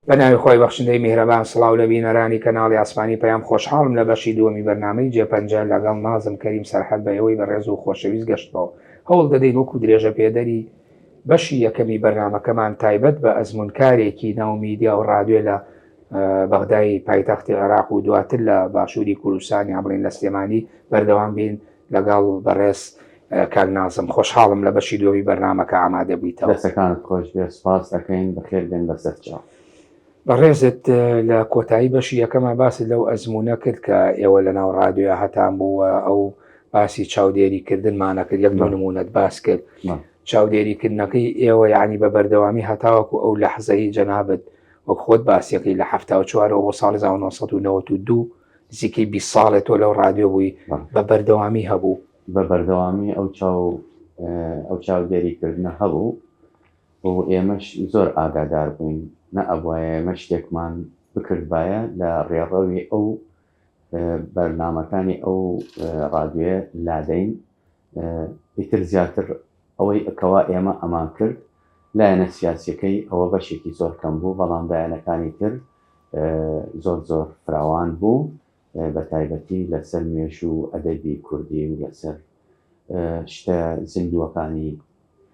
بە ناوی خوای بەخشندەی میهرەبان سڵاو لە بینەرانی کەناڵی ئاسمانی پەیام خۆشحاڵم لە بەشی دووەمی بەرنامەی جێپەنجە لەگەڵ نازم کەریم سەرحەد بە ئێوەی بەڕێز و خۆشەویست گەشتمەوە هەوڵ دەدەین وەکو درێژە پێدەری بەشی یەکەمی بەرنامەکەمان تایبەت بە ئەزمونکارێکی ناو میدیا و ڕادیۆ لە بەغدای پایتەختی عێراق و دواتر لە باشووری کوردستان یان بڵێین لە سلێمانی بەردەوام بین لەگەڵ بەڕێز کاک نازم خۆشحاڵم لە بەشی دووەمی بەرنامەکە ئامادە بوویتەوە. دەستەکانت خۆش بێت سوپاست دەکەین بەخێر بێن بەسەر چاو. بەڕێزت لە کۆتایی بەشی یەکەما باست لەو ئەزموونە کرد کە ئێوە لە ناو ڕادیۆیا هەتان بوو و ئەو باسی چاودێری کردنمانە کرد یەک دوو نموونەت باس کرد چاودێری کردنەکەی ئێوە یعنی بە بەردەوامی هەتاوەکو ئەو لەحزەی جەنابت وەک خۆت باسیەکەی لە 74ەوە بۆ ساڵی 1992 نزیکەی 20 ساڵێ تۆ لەو ڕادیۆ بووی بە بەردەوامی هەبوو؟ بە بەردەوامی ئەو چاو ئەو چاودێری کردنە هەبوو و ئێمەش زۆر ئاگادار بووین نە ئەبوایە ئێمە شتێکمان بکردبایە لە ڕێڕەوی ئەو بەرنامەکانی ئەو ڕادیۆیە لادەین ئیتر زیاتر ئەوەی کەوا ئێمە ئەمان کرد لایەنە سیاسیەکەی ئەوە بەشێکی زۆر کەم بوو بەڵام لایەنەکانی تر زۆر زۆر فراوان بوو بە تایبەتی لەسەر مێژوو و ئەدەبی کوردی و لەسەر شتە زیندووەکانی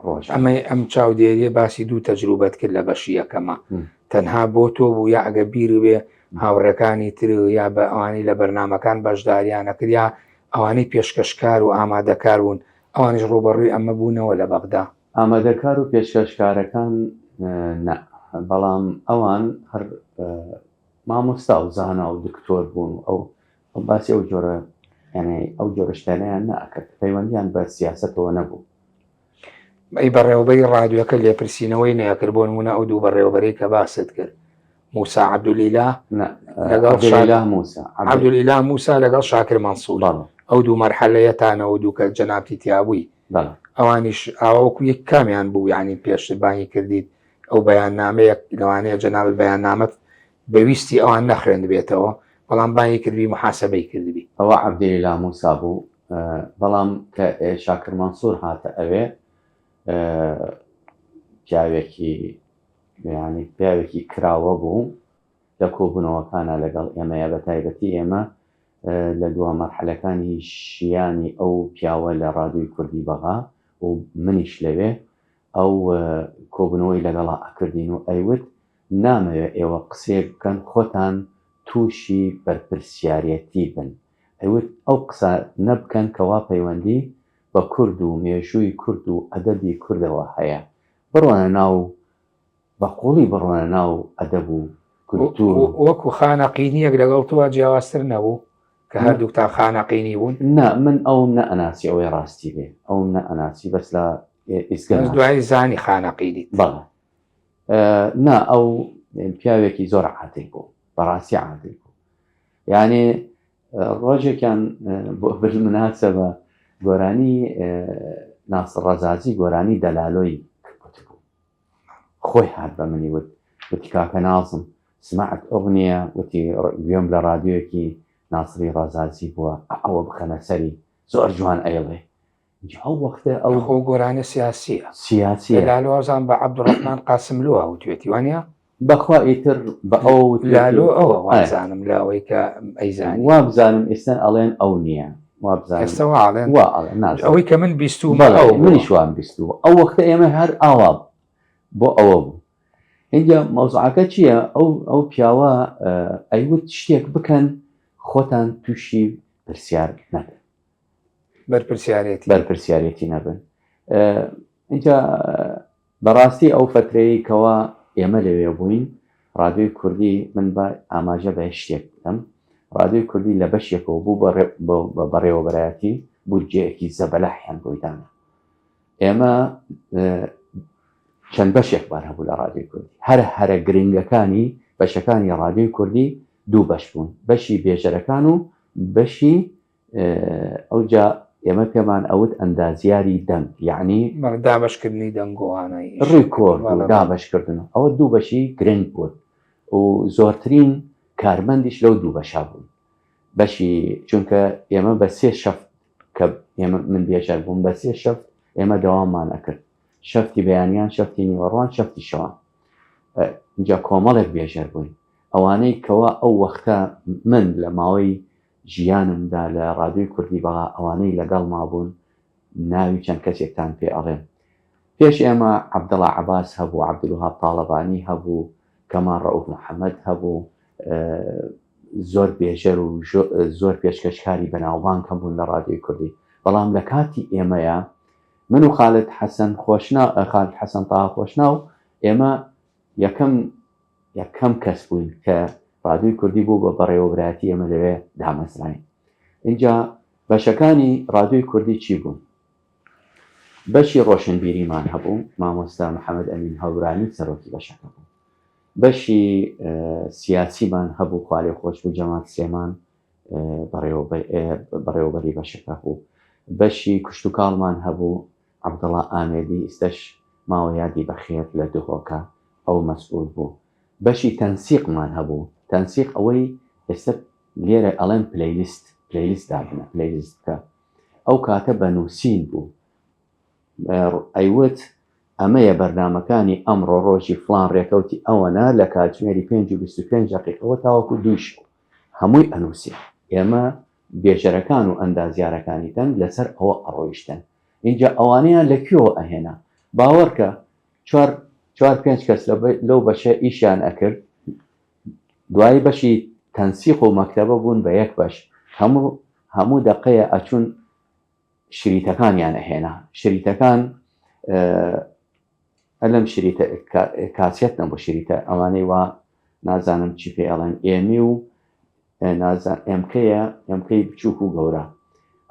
ڕۆژ. ئەمەی ئەم چاودێریە باسی دوو تەجروبەت کرد لە بەشی یەکەما تەنها بۆ تۆ بوو یا ئەگە بیر بێ هاوڕێکانی تر یا بە ئەوانەی لە بەرنامەکان بەشداریان ئەکرد یا ئەوانەی پێشکەشکار و ئامادەکار بوون ئەوانیش ڕووبەڕووی ئەمە بوونەوە لە بەغدا؟ ئامادەکار و پێشکەشکارەکان نا، بەڵام ئەوان هەر مامۆستا و زانا و دکتۆر بوون و ئەو باسی ئەو جۆرە یعنی ئەو جۆرە شتانەیان نەئەکرد، پەیوەندیان بە سیاسەتەوە نەبوو. ئەی بەڕێوەبەری ڕادیۆکە لێپرسینەوەی نەکرد بۆ نمونە ئەو دوو بەڕێوەبەرەی کە باست کرد موسا عەبدولیلا لەگەڵ عەبدولیلا موسا عەبدولیلا موسا لەگەڵ شاکر مەنسوور ئەو دوو مەرحەلەیەتانەوە دوو کە جەنابتی تیابووی ئەوانیش ئاوا وەکو یەک کامیان بوو یعنی پێشتر بانگی کردیت ئەو بەیاننامەیە لەوانەیە جەنابت بەیاننامەت بە ویستی ئەوان نەخوێندبێتەوە بەڵام بانگی کردبی محاسبەی کردبی. ئەوە عەبدولیلا موسا بوو بەڵام کە شاکر مەنسوور هاتە ئەوێ پیاوێکی یانی پیاوێکی کراوە بوو لە کۆبوونەوەکانە لەگەڵ ئێمەیە بە تایبەتی ئێمە لە دوا مەرحەلەکانی ژیانی ئەو پیاوە لە ڕادیۆی کوردی بەغا و منیش لەوێ ئەو کۆبوونەوەی لەگەڵا ئەکردین و ئەیوت نامەوێ ئێوە قسەیەک بکەن خۆتان تووشی بەرپرسیارێتی بن ئەیوت ئەو قسانە بکەن کەوا پەیوەندی بە کورد و مێژووی کورد و ئەدەبی کوردەوە هەیە بڕۆنە ناو بە قوڵی بڕۆنە ناو ئەدەب و کولتوور و. وەکو خانەقینییەک لەگەڵ تۆ جیاوازتر نەبوو کە هەردووکتان خانەقینی بوون؟ نا من ئەوم نەئەناسی ئەوەی ڕاستی بێ ئەوم نەئەناسی بەس لە ئیزگە بەس ناسی. دوایی زانی خانەقینیت. بەڵێ نا ئەو پیاوێکی زۆر عادل بوو بەڕاستی عادل بوو یعنی ڕۆژێکیان بۆ بالمناسبە گۆرانی ناسڕ ڕەزازی گۆرانی دەلالۆی گوتبوو خۆی هات بە منی وت وتی کاکە نازم سمعت ئۆغنیە وتی گوێم لە ڕادیۆیەکی ناسری ڕەزازی بووە ئەوە بخەنە سەری زۆر جوان ئەیڵێ ئەو وەختە ئەو خۆ گۆرانە سیاسیە سیاسیە لالۆ وازان بە عەبدوڕەحمان قاسملووە وتوێتی وانە بەخوا ئیتر بە ئەو وتوێتی لالۆ ئەوە وابزانم لە ئەوەی کە ئەیزانی وابزانم ئێستا ئەڵێن ئەو نییە وابزانم ئێستا وا ئەڵێن وا ئەڵێن نازانم ئەوەی کە من بیستوومە بەڵێ ئەو بووە. منیش وام بیستووە ئەو وەختە ئێمە هەر ئاوا بۆ ئەوە بوو ئینجا مەوزوعەکە چییە ئەو ئەو پیاوە ئەیوت شتێک بکەن خۆتان تووشی پرسیار نەبن بەرپرسیارێتی بەرپرسیارێتی نەبن اینجا بەڕاستی ئەو فەترەیەی کەوا ئێمە لەوێ بووین ڕادیۆی کوردی من با ئاماژە بە شتێک بکەم ڕادیۆی کوردی لە بەشێکەوە بوو بە بەڕێوەبەرایەتی بودجەیەکی زەبەلاحیان بۆی دانا ئێمە چەند بەشێکمان هەبوو لە ڕادیۆی کوردی هەر هەرە گرنگەکانی بەشەکانی ڕادیۆی کوردی دوو بەش بوون بەشی بێژەرەکان و بەشی ئەوجا ئێمە پێمان ئەوت ئەندازیاری دەنگ یەعنی. بەڵێ دابەشکردنی دەنگ و ئانای ئیش. ڕیکۆرد و دابەشکردن و ئەوە دوو بەشی گرنگ بوون و زۆرترین کارمەندیش لەو دوو بەشە بوون بەشی چونکە ئێمە بە سێ شەفت کە ئێمە من بێژەر بووم بە سێ شەفت ئێمە دەواممان ئەکرد شەفتی بەیانیان شەفتی نیوەڕوان شەفتی شەوان. ئینجا کۆمەڵێک بێژەر بووین ئەوانەی کەوا ئەو وەختە من لە ماوەی ژیانمدا لە ڕادیۆی کوردی بەغا ئەوانەی لەگەڵما بوون ناوی چەند کەسێکتان پێ ئەڵێم پێش ئێمە عەبدەڵا عەباس هەبوو عەبدولوهاب تاڵەبانی هەبوو کەمال ڕەئوف محەمەد هەبوو زۆر بێژەر و زۆر پێشکەشکاری بەناوبانگ هەبوون لە ڕادیۆی کوردی بەڵام لە کاتی ئێمەیە من و خالد حەسەن خۆشناو خالد حەسەن تاها خۆشناو ئێمە یەکەم یەکەم کەس بووین کە ڕادیۆی کوردی بوو بە بەڕێوەبەرایەتی ئێمە لەوێ دامەزراین ئینجا بەشەکانی ڕادیۆی کوردی چی بوون بەشی ڕۆشنبیریمان هەبوو مامۆستا محەممەد ئەمین هەورامی سەرۆکی بەشەکە بوو بەشی سیاسیمان هەبوو خوالێ خۆش بوو جەمال سلێمان بەڕێوەبەری بەشەکە بوو بەشی کشتوکاڵمان هەبوو عەبدوڵا ئامێدی ئیستەش ماوە یادی بەخێر لە دهۆکە ئەو مەسئول بوو بەشی تەنسیقمان هەبوو تەنسیق ئەوەی ئێستا لێرە ئەڵێن playlist playlist دابنە playlist بکە ئەو کاتە بە نووسین بوو ئەیوت ئەمەیە بەرنامەکانی ئەمڕۆ ڕۆژی فڵان ڕێکەوتی ئەوەنە لە کاتژمێری 5 و 25 دەقیقەوە تاوەکو دووی شەو هەمووی ئەنووسێ ئێمە بێژەرەکان و ئەندازیارەکانی دەنگ لەسەر ئەوە ئەڕۆیشتن ئینجا ئەوانەیان لە کوێوە ئەهێنا باوەڕکە چوار چوار پێنج کەس لەو بەشە ئیشیان ئەکرد دوایی بەشی تەنسیق و مەکتەبە بوون بە یەک بەش هەموو هەموو دەقەیە ئەچوون شریتەکانیان ئەهێنا شریتەکان ئەلم شریتە کاسێت نەبوو شریتە ئەوانەی وا نازانم چی پێ ئەڵێن ئێمی و نازان ئێمکەیە ئێمکەی بچووک و گەورە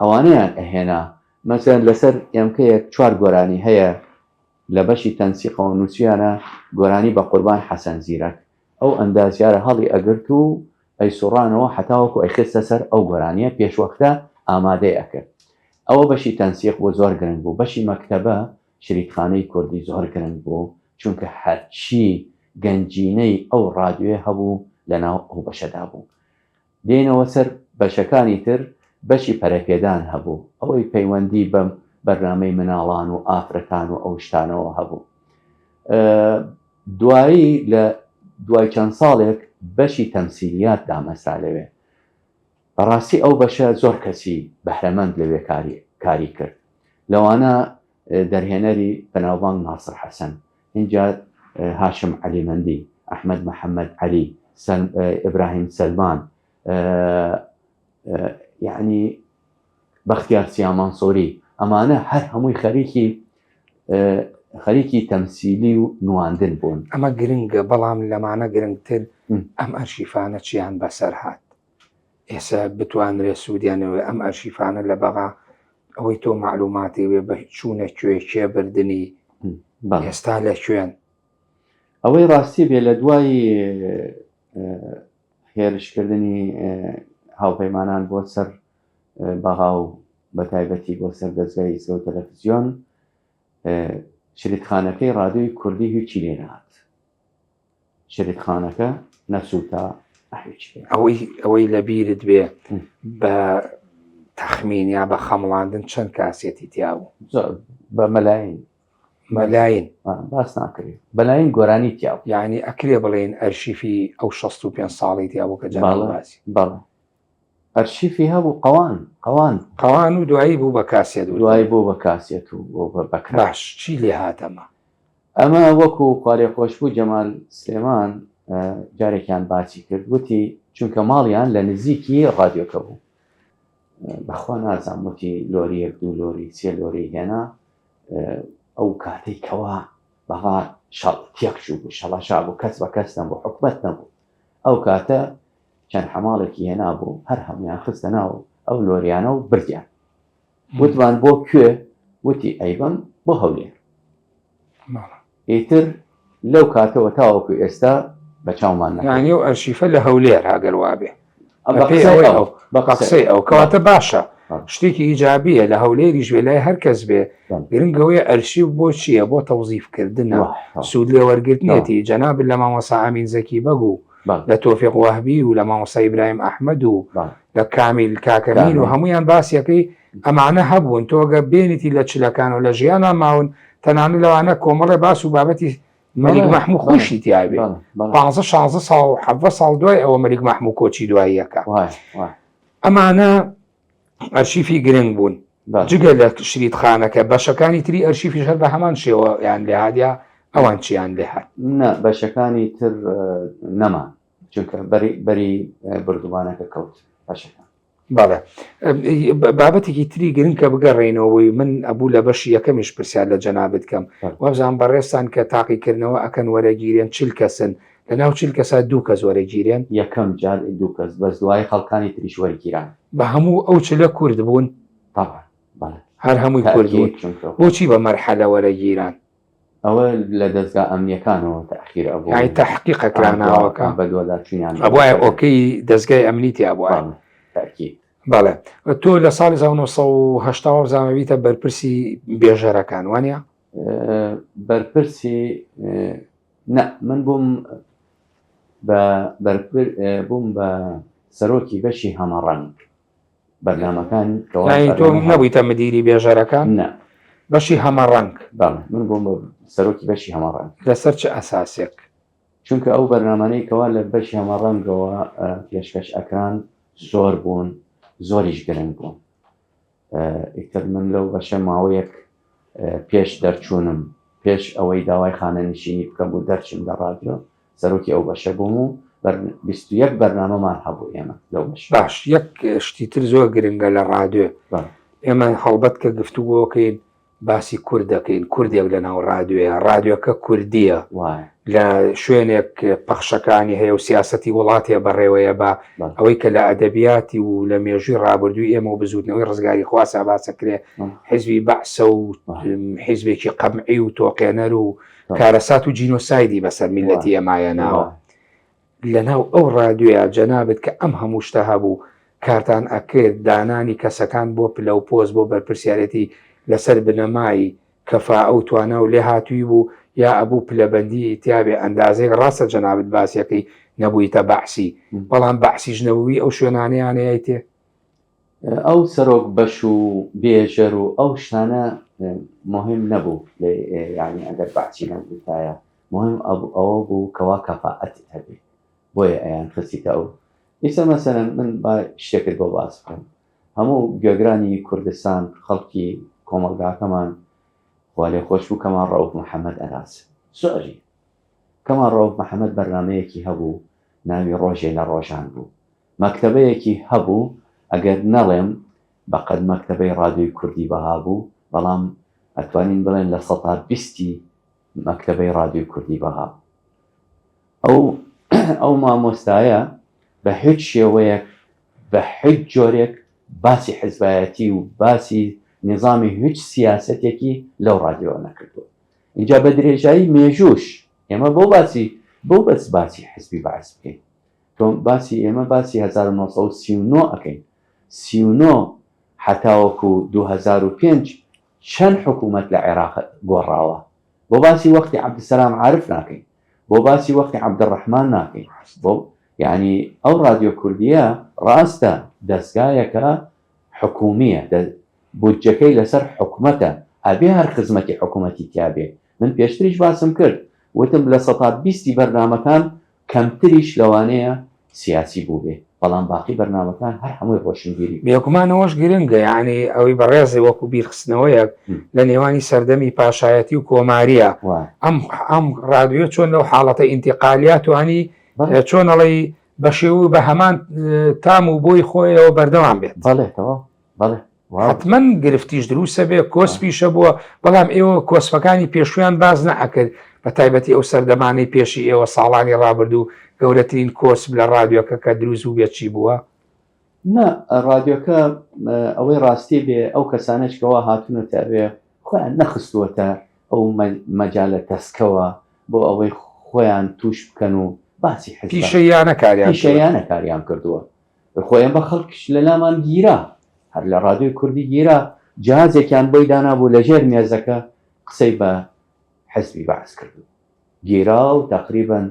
ئەوانەیان ئەهێنا مەسەن لەسەر ئێمکەیەک چوار گۆرانی هەیە لە بەشی تەنسیقەوە نووسیانە گۆرانی بە قوربان حەسەن زیرەک ئەو ئەندازیارە هەڵی ئەگرت و ئەیسوڕانەوە هەتاوەکو ئەیخستە سەر ئەو گۆرانیە پێشوەختە ئامادەی ئەکرد ئەوە بەشی تەنسیق بوو زۆر گرنگ بوو بەشی مەکتەبە شریتخانەی کوردی زۆر گرنگ بوو چونکە هەرچی گەنجینەی ئەو ڕادیۆیە هەبوو لەناو ئەو بەشەدا بوو. دێینەوە سەر بەشەکانی تر، بەشی پەرەپێدان هەبوو، ئەوەی پەیوەندی بە بەرنامەی مناڵان و ئافرەتان و ئەو شتانەوە هەبوو. دوایی لە دوای چەند ساڵێک بەشی تەمسیلیات دامەزرا لەوێ. بەڕاستی ئەو بەشە زۆر کەسی بەهرەمەند لەوێ کاری کاری کرد. لەوانە دەرهێنەری بەناوبانگ ناسر حەسەن، ئینجا هاشم عەلیمەندی، ئەحمەد محەمەد عەلی، ئیبراهیم سەلمان، یەعنی بەختیار سیامەنسوری، ئەمانە هەر هەمووی خەریکی خەریکی تەمسیلی و نواندن بوون. ئەمە گرنگە، بەڵام لەمانە گرنگتر ئەم ئەرشیفانە چیان بەسەر هات؟ ئێستا بتوانرێت سوودیانەوە ئەم ئەرشیفانە لە بەغا ئەوەی تۆ معلوماتی وێ بە چوونە کوێ کێ بردننی ئێستا لە کوێن؟ ئەوەی ڕاستی بێ لە دوای هێرشکردنی هاوپەیمانان بۆ سەر بەغا و بە تایبەتی بۆ سەر دەزگای ئیسرە و تەلەفزیۆن شریتخانەکەی ڕادیۆی کوردی هیچی لێ نەهات. شریتخانەکە نەسووتا هیچ. ئەوەی ئەوەی لە بیرت بێ بە تەخمین یا بە خەمڵاندن چەند کاسێتی تیا بوو؟ بە مەلاین. مەلاین. باس ناکرێ. بەلاین گۆرانی تیا بوو. یعنی ئەکرێ بڵێین ئەرشیفی ئەو 65 ساڵەی تیا بوو کە جەناب باسی. بەڵێ. ئەرشیفی هەبوو قەوان قەوان. قەوان و دوایی بوو بە کاسێت. دوایی بوو بە کاسێت و بوو بە کراک. باش چی لێ هات ئەمە؟ ئەمە وەکو خوالێخۆشبوو جەمال سلێمان جارێکیان باسی کرد وتی چونکە ماڵیان لە نزیکی ڕادیۆکە بوو بەخوا نازانم وتی لۆریەک دوو لۆری سێ لۆری هێنا ئەو کاتەی کەوا بەغا شەڵ تێک چوو بوو شەڵەشا بوو کەس بە کەس نەبوو حکومەت نەبوو ئەو کاتە چەند حەماڵێکی هێنا بوو هەر هەمویان خستە ناو ئەو لۆریانە و بردیان وتمان بۆ کوێ وتی ئەیبەم بۆ هەولێر ئیتر لەو کاتەوە تاوەکو ئێستا بە چاومان نەکەوت. یانی ئەو ئەرشیفە لە هەولێر ئەگەر وابێ بەپێی ئەوەی ئەو بە قسەی ئەو کەواتە باشە شتێکی ئیجابیە لە هەولێریش بێ لای هەر کەس بێ گرنگ ئەوەیە ئەرشیف بۆ چییە بۆ تەوزیفکردنە سوود لێوەرگرتنێتی جەنابت لە مامۆستا ئەمین زەکی بەگ و لە تۆفیق وەهبی و لە مامۆستا ئیبراهیم ئەحمەد و لە کامیل کاکەمین و هەمویان باسیەکەی ئەمانە هەبوون تۆ گە بێنیتی لە چلەکان و لە ژیانا ماون تەنانەت لەوانە کۆمەڵێ باس و بابەتی مەلیک مەحموو خۆشی تیاابێ 15 16 ساڵ حەڤە ساڵ دوای ئەوە مەلیک مەحموو کۆچی دواییەکە ئەمانە ئەرشیفی گرنگ بوون جگە لە شریت خانەکە بەشەکانی تری ئەرشیفیش هەر بە هەمان شێوە یان لێهات یا ئەوان چیان لێهات؟ نا بەشەکانی تر نەمان چونکە بەری بەری بردومانەکە کەوت بەشەکان. بەڵێ بابەتێکی تری گرنگ کە بگەڕێینەوە بۆی من ئەبوو لە بەشی یەکەمیش پرسیار لە جەنابت کەم وابزانم بەڕێزتان کە تاقیکردنەوە ئەکەن وەرەگیرێن چل کەسن لە ناو چل کەسا دوو کەس وەرەگیرێن؟ یەکەم جار دوو کەس بەس دوایی خەڵکانی تریش وەرگیران. بە هەموو ئەو چلە کورد بوون؟ تەبعەن بەڵێ. هەر هەمووی کورد بوون. تەئکید چونکە. بۆچی بە مەرحەلە وەرەگیران؟ ئەوە لە دەزگا ئەمنیەکانەوە تەئخیر ئەبوو. یانی تەحقیق ئەکرا ناوەکە؟ بەدواداچوونیان. ئەبوایە ئۆکەی دەزگای ئەمنی تیا بوایە. بەڵێ تەئکید. بەڵێ تۆ لە ساڵی 1970 وابزانم ئەبیتە بەرپرسی بێژەرەکان وانە؟ بەرپرسی نا من بووم بە بەرپر بووم بە سەرۆکی بەشی هەمەڕەنگ بەرنامەکان تۆ نەبوویتە مدیری بێژەرەکان نا بەشی هەمەڕەنگ بەڵێ من بووم بە سەرۆکی بەشی هەمەڕەنگ لەسەر چ ئەساسێک؟ چونکە ئەو بەرنامانەی کەوا لە بەشی هەمەڕەنگەوە پێشکەش ئەکران زۆر بوون زۆریش گرنگ بوون ئیتر من لەو بەشە ماوەیەک پێش دەرچوونم پێش ئەوەی داوای خانەنشینی بکەم و دەرچم لە ڕادیۆ سەرۆکی ئەو بەشە بووم و 21 بەرنامەمان هەبوو ئێمە لەو بەش. باش یەک شتی تر زۆر گرنگە لە ڕادیۆ ئێمە هەڵبەت کە گفتوگۆکەین باسی کورد دەکەین، کوردێک لە ناو ڕادیۆیە، ڕادیۆکە کوردییە، لە شوێنێک پەخشەکانی هەیە و سیاسەتی وڵاتێ بەڕێوەیە بە ئەوەی کە لە ئەدەبیاتی و لە مێژووی ڕابردووی ئێمە و بزووتنەوەی ڕزگاریخوازا باسەکرێ حیزبی بەعسە و حیزبێکی قەمعی و تۆقێنەر و کارەسات و جینۆسایدی بەسەر میللەتی ئێمایە ناوە. لەناو ئەو ڕادیۆیە جەنابت کە ئەم هەموو شتە هەبوو کارتان ئەکرد دانانی کەسەکان بۆ پلە و پۆست بۆ بەرپرسیارێتی لەسەر بنەمای کەفائە و توانا و لێهاتوویی بوو یا ئەبوو پلەبەندیی تیابێ ئەندازەیەک ڕاستە جەنابت باسیەکەی نەبوویتە بەعسی بەڵام بەعسیش نەبووی ئەو شوێنانەیان ئەیایتێ؟ ئەو سەرۆک بەش و بێژەر و ئەو شتانە مهم نەبوو یانی ئەگەر بەعسی نەبووتایە مهم ئەوە بوو کەوا کەفائەتت هەبێ بۆیە ئەیان خستیتە ئەو ئیستا مەسەلەن من با شتێکت بۆ باس بکەم هەموو گوێگرانی کوردستان خەڵکی کۆمەڵگاکەمان خوا لێ خۆش بوو کەمال ڕەئوف محەمەد ئەناسن زۆری کەمال ڕەئوف محەمەد بەرنامەیەکی هەبوو ناوی ڕۆژێ لە ڕۆژان بوو مەکتەبەیەکی هەبوو ئەگەر نەڵێم بەقەد مەکتەبەی ڕادیۆی کوردی بەها بوو بەڵام ئەتوانین بڵێن لە سەتا بیستی مەکتەبەی ڕادیۆی کوردی بەها بوو ئەو ئەو مامۆستایە بە هیچ شێوەیەک بە هیچ جۆرێک باسی حزبایەتی و باسی نیزامی هیچ سیاسەتێکی لەو ڕادیۆوە نەکردووە اینجا بە درێژایی مێژووش ئێمە بۆ باسی بۆ بەس باسی حزبی بەعس بکەین تۆ باسی ئێمە باسی 1939 ئەکەین 39 حتاوەکو 2005 چەند حکوومەت لە عێراق گۆڕاوە؟ بۆ باسی وەختی عەبدولسەلام عارف ناکەین؟ بۆ باسی وەختی عەبدولڕەحمان ناکەین؟ بۆ یانی ئەو ڕادیۆ کوردییە ڕاستە دەزگایەکە حکوومییە، بودجەکەی لەسەر حکومەتە، ئەبێ هەر خزمەتی حکوومەتی تیا بێ. من پێشتریش باسم کرد، وتم لە سەتا بیستی بەرنامەکان کەمتریش لەوانەیە سیاسی بووبێ بەڵام باقی بەرنامەکان هەر هەمووی ڕۆشنبیری بوو. بێگومان ئەوەش گرنگە یانی ئەوەی بەڕێزی وەکو بیرخستنەوەیەک لە نێوانی سەردەمی پاشایەتی و کۆماریە ئەم ئەم ڕادیۆ چۆن لەو حاڵەتە ئینتیقالیا توانی چۆن ئەڵێی بە شێوە و بە هەمان تام و بۆی خۆیەوە بەردەوام بێت. بەڵێ تەواو بەڵێ. حتمما گرفتیش دروستە بێ کۆسپیشە بووە بەڵام ئێوە کۆسپەکانی پێشویان باز نەئەکرد بە تایبەتی ئەو سەردەمانەی پێشی ئێوە ساڵانی ڕابردوو گەورەترین کۆسپ لە ڕادیۆکە کە دروست بوو بێت چی بووە؟ نا ڕادیۆکە ئەوەی ڕاستی بێ ئەو کەسانەش کەوا هاتوونەتە ئەوێ خۆیان نەخستووەتە ئەو مەجالە تەسکەوە بۆ ئەوەی خۆیان توش بکەن و باسی حزب پیشەیانە کاریان پیشەیانە کاریان کردووە خۆیان بە خەڵکیش لە لامان گیرا، هەر لە ڕادیۆی کوردی گیرا، جهازێکیان بۆی دانابوو لە ژێر مێزەکە قسەی بە حزبی بەعس کردبوو. گیرا و تەقریبەن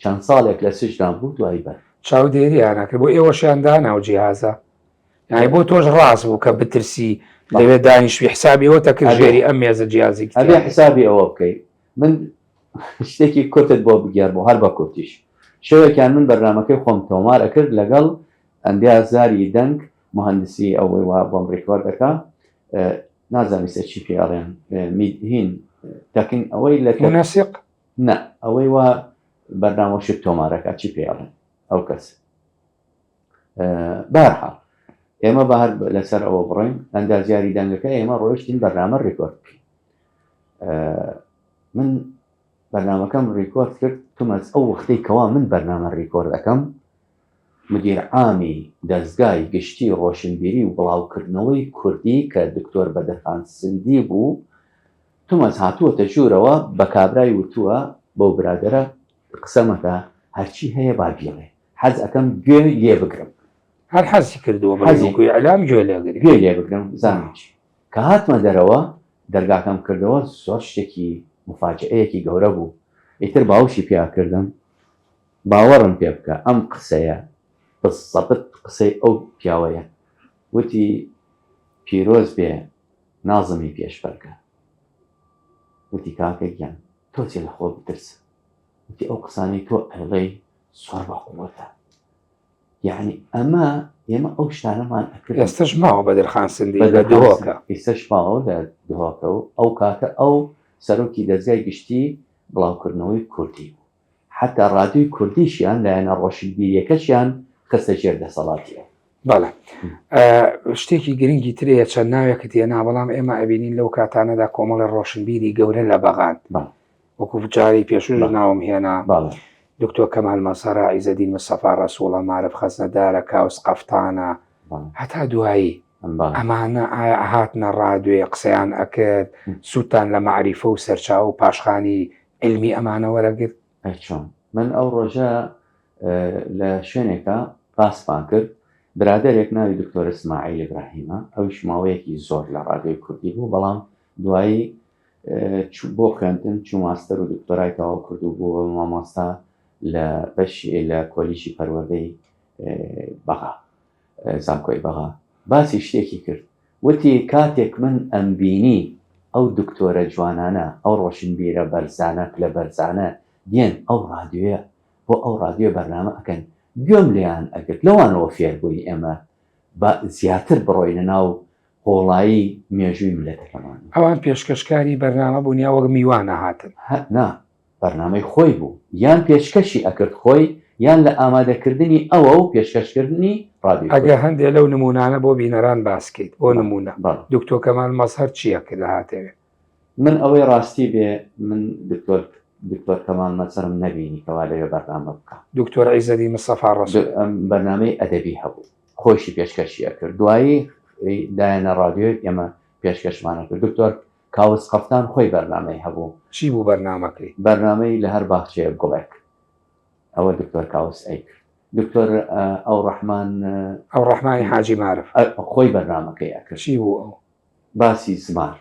چەند ساڵێک لە سجنا بوو دوایی بەر. چاودێریان ئەکرد بۆ ئێوەشیان دانا ئەو جیهازە؟ یانی بۆ تۆش ڕاست بوو کە بترسی لەوێ دانیشتبی حسابی ئەوەت ئەکرد ژێری ئەم مێزە جیهازێکی ئەبێ حسابی ئەوە بکەی من. شتێکی کورتت بۆ بگێڕمەوە هەر بە کورتیش شەوێکیان من بەرنامەکەی خۆم تۆمار ئەکرد لەگەڵ ئەندازیاری دەنگ مهندسی ئەوەی وا بۆم ڕیکۆرد ئەکا نازانم ئیستا چی پێ ئەڵێن هین تەکن ئەوەی لە منەسیق نا ئەوەی وا بەرنامە شت تۆمارەکە چی پێ ئەڵێن ئەو کەس بارحاڵ ئێمە بە هەر لەسەر ئەوە بڕۆین ئەندازیاری دەنگەکە ئێمە ڕۆیشتین بەرنامە ڕیکۆرد بکەین من بەرنامەکەم ڕیکۆرد کرد تومەز ئەو وەختەی کەوا من بەرنامە ڕیکۆرد ئەەکەم مدیر عامی دەزگای گشتی ڕۆشنبیری و بڵاوکردنەوەی کوردی کە دکتۆر بەدرخان سندی بوو تومەز هاتووەتە ژوورەوە بە کابرای وتووە بەو برادەرە قسە مەکە هەرچی هەیە با بیڵێ حەز ئەکەم گوێ لێ بگرم. هەر حەزی کردووە بڵێ وەکو ئیعلام گوێ لێ گری. گوێ لێ بگرم بزانم چی. کە هاتمە دەرەوە دەرگاکەم کردەوە زۆر شتێکی موفاجەئەیەکی گەورە بوو ئیتر باوشی پیا کردم باوەڕم پێ بکە ئەم قسەیە بزەبت قسەی ئەو پیاوەیە وتی پیرۆز بێ نازمی پێشمەرگە وتی کاکە گیان تۆزێ لە خۆ بترسە وتی ئەو قسانەی تۆ ئەیڵێی زۆر بە قووەتە یعنی ئەمە ئێمە ئەو شتانەمان ئەکرد ئێستش ماوە بەدرخان سندی لە دهۆکە ئێستش ماوە لە دهۆکە و ئەو کاتە ئەو سەرۆکی دەزگای گشتی بڵاوکردنەوەی کوردی بوو حتا ڕادیۆی کوردیشیان لایەنە ڕۆشنبیریەکەشیان خستە ژێر دەسەڵاتی ئەو. بەڵێ شتێکی گرنگی ترەیە چەند ناوێکت هێنا بەڵام ئێمە ئەبینین لەو کاتانەدا کۆمەڵی ڕۆشنبیری گەورە لە بەغان وەکو جاری پێشوش ناوم هێنا دکتۆر کەمال مەسەرە عیزەدین مستەفا ڕەسوڵە مارف خەزنەدارە کاوس قەفتانە هەتا دوایی ئەمانە ئایا ئەهاتنە ڕادوێ قسەیان ئەکرد سوودتان لە مەعریفە و سەرچاوە و پاشخانی عیلمی ئەمانە وەرەگرت؟ ئەی چۆن؟ من ئەو ڕۆژە لە شوێنێکا باسمان کرد، برادەرێک ناوی دکتۆر ئیسماعیل ئیبراهیمە، ئەویش ماوەیەکی زۆر لە ڕادیۆی کوردی بوو، بەڵام دوایی بۆ خوێندن چوو ماستەر و دکتۆرای تەواو کرد و بوو بە مامۆستا لە بەشی لە کۆلیژی پەروەردەی بەغا. زانکۆی بەغا باسی شتێکی کرد وتی کاتێک من ئەمبینی ئەو دکتۆرە جوانانە ئەو ڕۆشنبیرە بەرزانە پلە بەرزانە دێن ئەو ڕادیۆیە بۆ ئەو ڕادیۆ بەرنامە ئەکەن گوێم لێیان ئەگرت لەوانەوە فێر بووین ئێمە با زیاتر بڕۆینە ناو قوڵایی مێژووی میللەتەکەمان. ئەوان پێشکەشکاری بەرنامە بوون یا وەک میوان ئەهاتن؟ نا بەرنامەی خۆی بوو یان پێشکەشی ئەکرد خۆی یان لە ئامادەکردنی ئەوە و پێشکەشکردنی ڕادیۆی ئەگەر کوردی. هەندێ لەو نموونانە بۆ بینەران باس کەیت، بۆ نموونە بەڵێ. دکتۆ کەمال مەزهەر چی ئەکرد ئەهاتەوێ؟ من ئەوەی ڕاستی بێ من دکتۆر دکتۆر کەمال مەزهەرم نەبینی کەوا لەوێ بەرنامە بکا. دکتۆر عیزەدین مستەفا ڕەسووڵ. بەرنامەی ئەدەبی هەبوو خۆیشی پێشکەشی ئەکرد دوایی دایەنە ڕادیۆی ئێمە پێشکەشمان ئەکرد دکتۆر کاوس قەفتان خۆی بەرنامەی هەبوو. چی بوو بەرنامەکەی؟ بەرنامەی لە هەر باخچەیەک گوڵێک. ئەوە دکتۆر کاوس ئەیکرد. دکتۆر ئەوڕەحمان. ئەوڕەحمانی حاجی مارف. خۆی بەرنامەکەی ئەکرد. چی بوو ئەو؟ باسی زمان،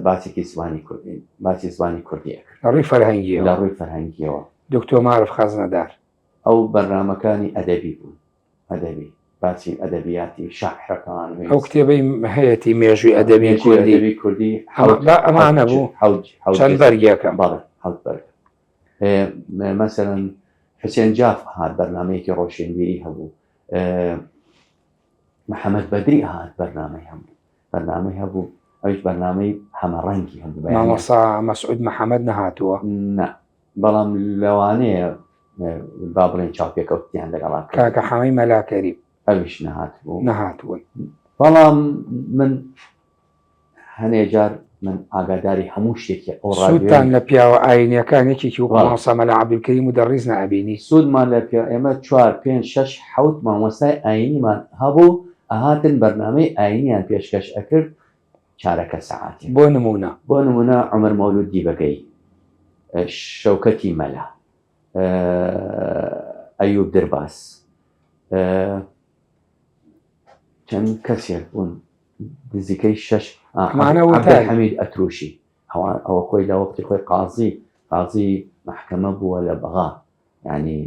باسێکی زمانی کوردی، باسی زمانی کوردی ئەکرد. لە ڕووی فەرهەنگییەوە. لە ڕووی فەرهەنگییەوە. دکتۆر مارف خەزنەدار. ئەو بەرنامەکانی ئەدەبی بوون. ئەدەبی باسی ئەدەبیاتی شاعرەکان ئەو کتێبەی هەیەتی مێژووی ئەدەبی کوردی ئەدەبی کوردی ئەمانە بوو چەند بەرگێکە بەڵێ حەوت بەرگ مەسەلەن حوسێن جاف هات بەرنامەیەکی ڕۆشنبیری هەبوو محەممەد بەدری هات بەرنامەی هەبوو بەرنامەی هەبوو ئەویش بەرنامەی هەمەڕەنگی هەبوو مامۆستا مەسعود محەممەد نەهاتووە نا بەڵام لەوانەیە با بڵێن چاوپێکەوتیان لەگەڵا کرد. کاکە حەمەی مەلا کەریم. ئەویش نەهاتبوو. نەهاتبوون. بەڵام من هەنێ جار من ئاگاداری هەموو شتێکی ئەو ڕادیۆیەم. سوودتان لە پیاوە ئاینیەکان یەکێکی وەکو مامۆستا مەلا عەبدولکەریم و دەڕیز نەئەبینی؟ سوودمان لە پیا ئێمە چوار پێنج شەش حەوت مامۆستای ئاینیمان هەبوو ئەهاتن بەرنامەی ئاینیان پێشکەش ئەکرد چارەکە سەعاتێک. بۆ نموونە؟ بۆ نموونە عومەر مەولوود دیبەگەیی، شەوکەتی مەلا، ئەیوب درباس، چەند کەسێک بوون نزیکەی شەش ئەمانە وتار. عەبدولحەمید ئەتروشی، ئەوان ئەوە خۆی لە وەختی خۆی قازی قازی مەحکەمە بووە لە بەغا، یانی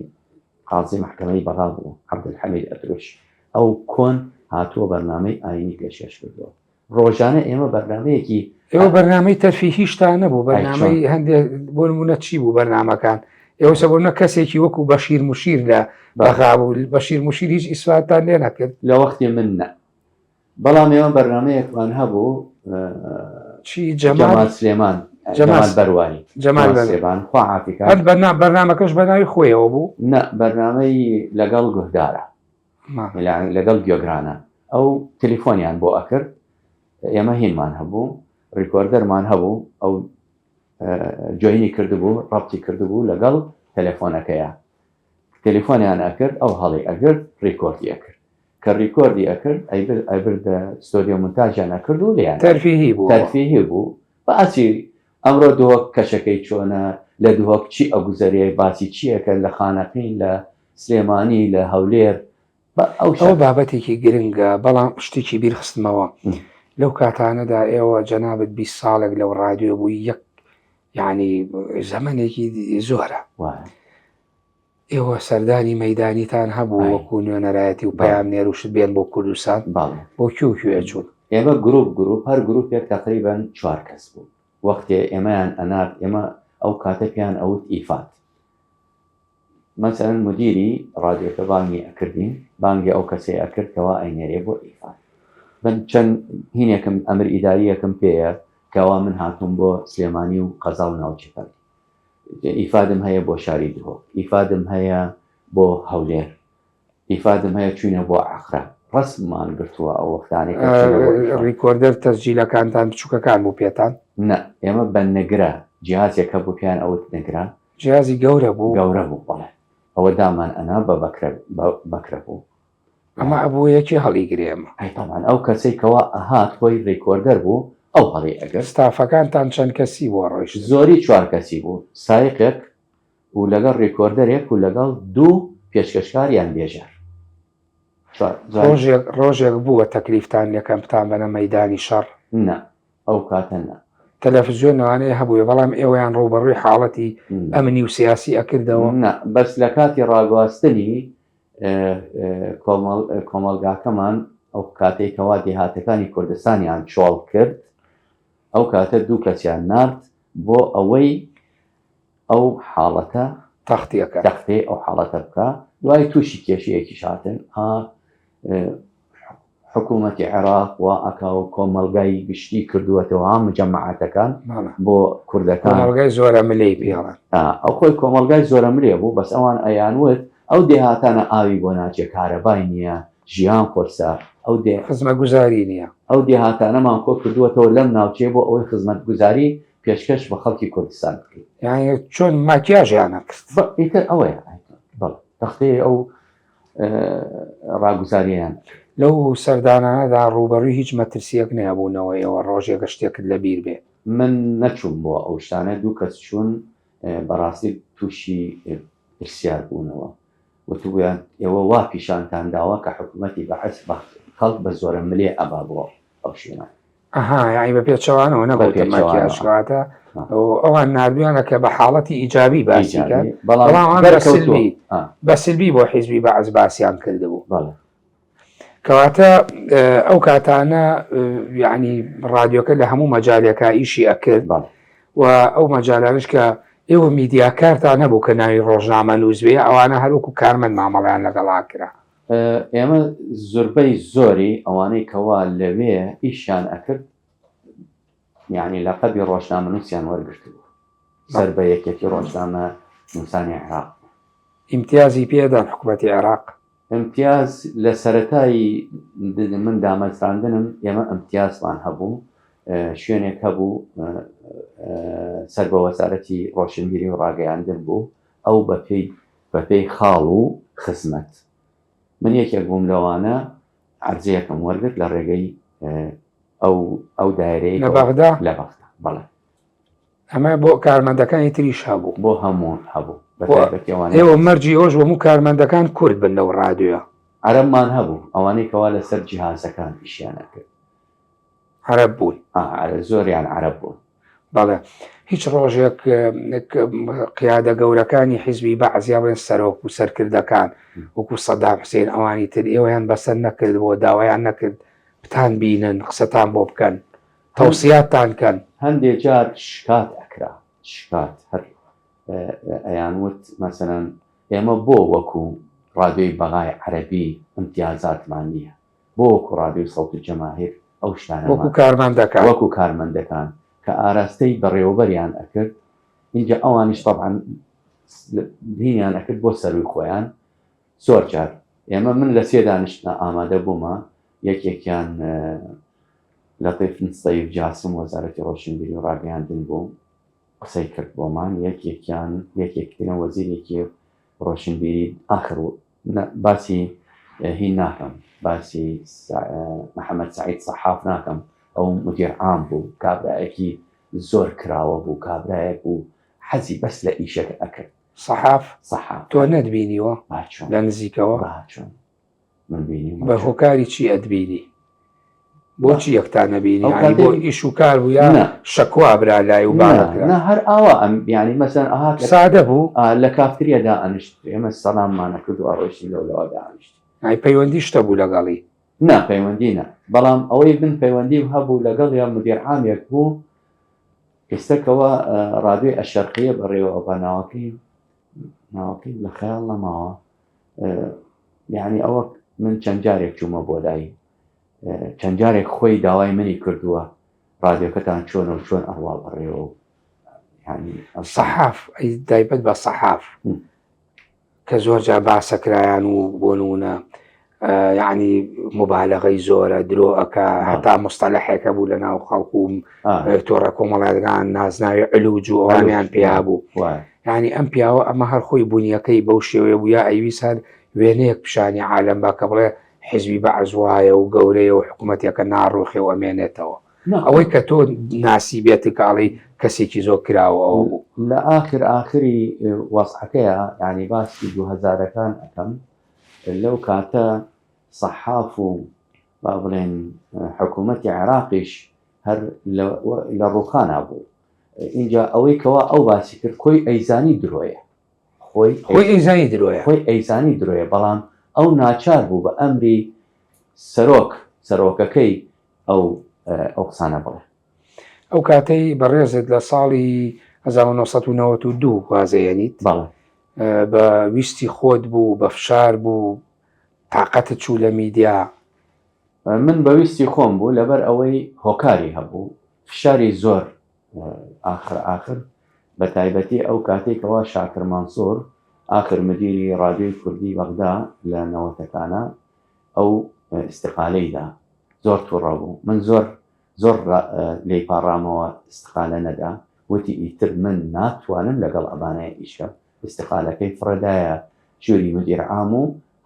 قازی مەحکەمەی بەغا بوو عەبدولحەمید ئەتروش، ئەو کۆن هاتووە بەرنامەی ئایینی پێشکەش کردووە. ڕۆژانە ئێمە بەرنامەیەکی ئێوە بەرنامەی تەرفیهیشتان نەبوو بەرنامەی هەندێک بۆ نمونە چی بوو بەرنامەکان ئێوە سەبوونە کەسێکی وەکو بەشیر مشیر لە بەغا بوو بەشیر مشیر هیچ ئیسفاتان لێ نەکرد لە وەختی من نە بەڵام ئێمە بەرنمەیەکمان هەبوو چی جەمال سلێمان جەمال بەرواری جەمال سلێمان خوا عافیکا هەر بەرنامەکەش بەناوی خۆیەوە بوو نە بەرنامەی لەگەڵ گوهدارە لەگەڵ گوێگرانە ئەو تەلیفۆنیان بۆ ئەکرد ئێمە هینمان هەبوو recorder مان هەبوو ئەو join ی کردبوو ڕەبتی کردبوو لەگەڵ تەلەفۆنەکەیە تەلەفۆنیان ئەکرد ئەو هەڵی ئەگرت record ی ئەکرد کە record ی ئەکرد ئەیبردە ستۆدیۆ مونتاژیان ئەکرد و لێیان تەرفیهی بوو تەرفیهی بوو باسی ئەمڕۆ دهۆک کەشەکەی چۆنە لە دهۆک چی ئەگوزەرێ باسی چیەکە لە خانەقین لە سلێمانی لە هەولێر ئەوە بابەتێکی گرنگە بەڵام شتێکی بیر خستمەوە لەو کاتانەدا ئێوە جەنابت 20 ساڵێک لەو ڕادیۆ بووی یەک یعنی زەمنێکی زۆرە ئێوە سەردانی مەدانیتان هەبوو وەکو نوێنەرایەتی و پەیام نێروشت بێن بۆ کوردستان بۆ کوێ کوێ چوون ئێمە گروپ گروپ هەر گروپێک تقریبان چوار کەس بوو وەختێ ئێمەیان ئەنارد ئێمە ئەو کاتە پێیان ئەوت ئیفات مەسەلەن مودیری ڕادیۆکە بانگی ئەکردین بانگی ئەو کەسەی ئەکرد کەوا ئەینێرێ بۆ ئیفاد من چەند هینێکم ئەمر ئیداریەکم پێیە کەوا من هاتووم بۆ سلێمانی و قەزا و ناوچەکان ئیفادم هەیە بۆ شاری دهۆک ئیفادم هەیە بۆ هەولێر ئیفادم هەیە چوینە بۆ عەقرە ڕەسممان گرتووە ئەو وەختانەی کە چوینە بۆ ئیفاد. recorder تەسجیلەکانتان بچوکەکان بوو پێتان؟ نا ئێمە بە نگرە جیهازێک هەبوو پێیان ئەوت نگرە. جیهازی گەورە بوو؟ گەورە بوو بەڵێ ئەوە دامان ئەنا بە بەکرە بە بەکرە بوو. ئەمە ئەبوو یەکێ هەڵیگرێ ئەمە. ئەی تەبعەن ئەو کەسەی کەوا ئەهات خۆی recorder بوو ئەو هەڵی ئەگرت. ستافەکانتان چەند کەسی بووە ڕۆیشتن؟ زۆری چوار کەسی بوو سایقێک و لەگەڵ recorder ێک و لەگەڵ دوو پێشکەشکار یان بێژەر. ڕۆژێک ڕۆژێک بووە تەکلیفتان لێکەن بتانبەنە مەیدانی شەڕ؟ نا ئەو کاتە نا. تەلەفزیۆن لەوانەیە هەبووێ بەڵام ئێوەیان ڕووبەڕووی حاڵەتی ئەمنی و سیاسی ئەکردەوە؟ نا بەس لە کاتی ڕاگواستنی کۆمەڵگاکەمان ئەو کاتەی کەوا دێهاتەکانی کوردستانیان چۆڵ کرد ئەو کاتە دوو کەسیان نارد بۆ ئەوەی ئەو حاڵەتە تەختیەکە تەختەی ئەو حاڵەتە بکا دوای تووشی کێشەیەکیش هاتن ها حکوومەتی عێراق وا ئەکا و کۆمەڵگای گشتی کردووەتەوە ها مجەمەعاتەکان بۆ کوردەکان کۆمەڵگای زۆرە ملێی پێڵێن ئەو خۆی کۆمەڵگای زۆرە ملێ بوو بەس ئەوان ئەیان وت ئەو دێهاتانە ئاوی بۆ ناچێ کارەبای نییە ژیان قورسە ئەو دێ خزمەگوزاری نییە ئەو دێهاتانەمان کۆ کردووەتەوە لەم ناوچەیە بۆ ئەوەی خزمەتگوزاری پێشکەش بە خەڵکی کوردستان بکەین. یانی چۆن ماکیاژیان ئەکرد؟ ئیتر ئەوەیە بەڵێ تەختەی ئەو ڕاگوزارییان. لەو سەردانانەدا ڕووبەڕووی هیچ مەترسییەک نەبوونەوە ئێوە ڕۆژێک شتێکت لەبیر بێ؟ من نەچووم بۆ ئەو شتانە دوو کەس چوون بەڕاستی تووشی پرسیار بوونەوە وتبوویان ئێوە وا پیشانتان داوە کە حکوومەتی بەعس بە خەڵک بە زۆرەملێ ئەبا بۆ ئەو شوێنە. ئەها یانی بە پێچەوانەوە نەبووتە ماکیاژ کەواتە ئەوان ناردویانە کە بە حاڵەتی ئیجابی باسی کەن بەڵام ئەوان بە سلبی بە سلبی بۆ حیزبی بەعس باسیان کردبوو کەواتە ئەو کاتانە یعنی ڕادیۆکە لە هەموو مەجالێکا ئیشی ئەکرد و ئەو مەجالانش کە ئێوە میدیاکارتان نەبوو کە ناوی ڕۆژنامە نووسبێ ئەوانە هەروەکو کارمەند مامەڵیان لەگەڵا کرا ئێمە زوربەی زۆری ئەوانەی کەوا لەوێ ئیشیان ئەکرد یانی لەقەبی ڕۆژنامەنووسیان وەرگرتبوو سەر بە یەکێتی ڕۆژنامە نووسانی عێراق. ئیمتیازی پێدان حکومەتی عێراق؟ ئیمتیاز لە سەرەتای من دامەزراندنم ئێمە ئیمتیازمان هەبوو شوێنێک هەبوو سەر بە وەزارەتی ڕۆشنبیری و ڕاگەیاندن بوو ئەو بەپێی بەپێی خاڵ و خزمەت. من یەکێک بووم لەوانە عەرزەیەکم وەرگرت لە ڕێگەی ئەو ئەو دایرەی لە بەغدا لە بەغدا بەڵێ. ئەمە بۆ کارمەندەکانی تریش هەبوو؟ بۆ هەموو هەبوو بەتایبەتی ئەوانەی ئێوە مەرجی ئەوەش بوو هەموو کارمەندەکان کورد بن لەو ڕادیۆیە؟ عەرەبمان هەبوو ئەوانەی کەوا لەسەر جیهازەکان ئیشیان ئەکرد. عەرەب بوون؟ ئا زۆریان عەرەب بوون. بەڵێ هیچ ڕۆژێک قیادە گەورەکانی حیزبی بەعس یا بڵێن سەرۆک و سەرکردەکان وەکو سەدام حسین ئەوانی تر ئێوەیان بەسەر نەکرد بۆ داوایان نەکرد بتان بینن قسەتان بۆ بکەن؟ تەوسیاتان کەن. هەندێ جار شکات ئەکرا، شکات هەر ئەیان وت مەسەلەن ئێمە بۆ وەکو ڕادیۆی بەغای عەرەبی ئیمتیازاتمان نییە، بۆ وەکو ڕادیۆی صوت الجماهیر ئەو شتانەمان وەکو کارمەندەکان. وەکو کارمەندەکان کە ئاراستەی بەڕێوەبەریان ئەکرد، ئینجا ئەوانیش تەبعەن هینیان ئەکرد بۆ سەرووی خۆیان، زۆر جار ئێمە من لە سێ دانیشتنا ئامادە بوومە، یەکێکیان لەتیف نسەیف جاسم وەزارەتی ڕۆشنبیری و ڕاگەیاندن بوو قسەی کرد بۆمان، یەکێکیان یەکێکتریان وەزیرێکی ڕۆشنبیری ئاخر باسی هین ناکەم باسی محەممەد سعید سەحاف ناکەم ئەو مدیر عام بوو کابرایەکی زۆر کراوە بوو کابرایەک بوو حەزی بەس لە ئیشەکە ئەکرد سەحاف سەحاف تۆ نەتبینیوە باچۆن لە نزیکەوە؟ باچۆن من بینیومە بە چۆن؟ هۆکاری چی ئەتبینی؟ بۆچی یەکتان نەبینی؟ ئەو یانی بۆ کاتەی ئیش و کار بوو یا نا شەکوا برا لای و نا بانەکرا؟ نا هەر ئاوا ئەم یانی مەسەن ئەهات لە سادە بوو؟ ئا لە کافتریا دائەنیشت ئێمە سەلاممان ئەکرد و ئەڕۆیشتین لەو لەوە دائەنیشت. یانی پەیوەندی شتە بوو لەگەڵی؟ نا پەیوەندی نا بەڵام ئەوەی من پەیوەندیم هەبوو لەگەڵیا مدیر عامێک بوو ئێستا کەوا ڕادیۆی ئەشەرقیە بەڕێوە ئەبا ناوەکەی ناوەکەی لە خەیاڵ نەماوە یعنی ئەوە من چەند جارێک چوومە بۆ لای چەند جارێک خۆی داوای منی کردووە ڕادیۆکەتان چۆنە و چۆن ئەڕوا بەڕێوە و یعنی سەحاف ئەی دایبەت بە سەحاف کە زۆر جار باسەکرایان و بۆ نمونە یعنی مبالغەی زۆرە درۆ ئەکا هەتا مستەلەحێکە بوو لە ناو خەڵک و تۆڕە کۆمەڵایەتەکان نازناوی علوج و ئەوانیان پێیا بوو یعنی ئەم پیاوە ئەمە هەر خۆی بوونیەکەی بەو شێوەیە بوو یا ئەیویست هەر وێنەیەک پیشانی عالەم با کە بڵێ حیزبی بەعس وایە و گەورەیە و حکوومەتێکە ناڕوخێ و ئەمێنێتەوە ئەوەی کە تۆ ناسی بێت کە ئەڵێی کەسێکی زۆر کراوە ئەوە بوو. لە ئاخر ئاخری وەزعەکەیا یانی باسی دوو هەزارەکان ئەکەم لەو کاتە سەحاف و با بڵێن حکوومەتی عێراقیش هەر لە ڕووخانا بوو ئینجا ئەوەی کەوا ئەو باسی کرد خۆی ئەیزانی درۆیە خۆی خۆی ئەیزانی درۆیە خۆی ئەیزانی درۆیە بەڵام ئەو ناچار بوو بە ئەمری سەرۆک سەرۆکەکەی ئەو ئەو قسانە بڵێ. ئەو کاتەی بەڕێزت لە ساڵی 1992 وازەیەنیت بەڵێ. بە ویستی خۆت بوو بە فشار بوو تاقەتت چوو لە میدیا؟ من بە ویستی خۆم بوو لەبەر ئەوەی هۆکاری هەبوو فشاری زۆر ئاخر ئاخر بە تایبەتی ئەو کاتەی کەوا شاکر مەنسوور ئاخر مدیری ڕادیۆی کوردی بەغدا لە نەوەتەکانا ئەو ئیستقالەی دا زۆر توڕە بوو من زۆر زۆر لێی پاڕامەوە ئیستقالە نەدا وتی ئیتر من ناتوانم لەگەڵ ئەمانەیە ئیش کەم ئیستقالەکەی فڕێدایە ژووری مدیر عام و